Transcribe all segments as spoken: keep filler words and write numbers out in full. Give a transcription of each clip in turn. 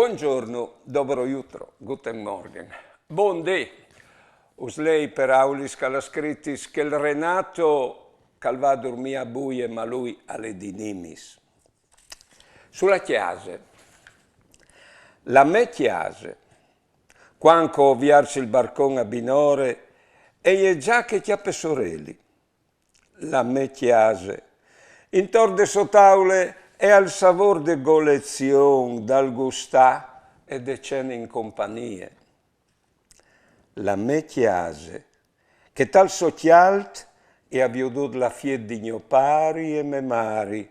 Bongiorno, dobro jutro, guten Morgen. Bundì. Us lei i peraulis ch'al à scritis chel Renato, ch'al va a durmì a buie, ma lui al è di Nimis. Su la cjase. La mê cjase. Cuant ch'o vierç il barcon a binore, e je za che cjape soreli. La mê cjase. Intor de sô taule e à il savôr de golezion, dal gustâ e de cene in compagnie. La mê cjase, che tal so cjalt e à viodût la fiet di gno pari e mê mari,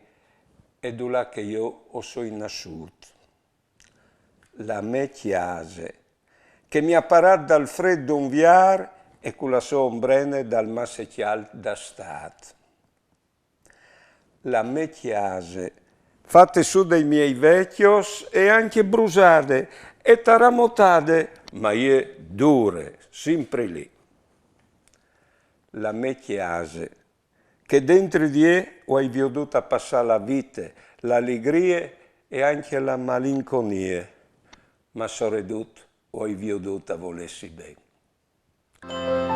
e dulà che jo o soi nassût. La mê cjase, che mi à parât dal frêt d'un viar e cu la sô ombrene dal masse cjalt d'Astât. La mê cjase, fate su dai miei vecjos e ancje brusade e taramotade, ma je dure, simpri li. La mê cjase, che dentri di jê o ai viodût a passâ la vite, la ligrie e ancje la malinconie, ma soredut o ai viodût a volêsi ben.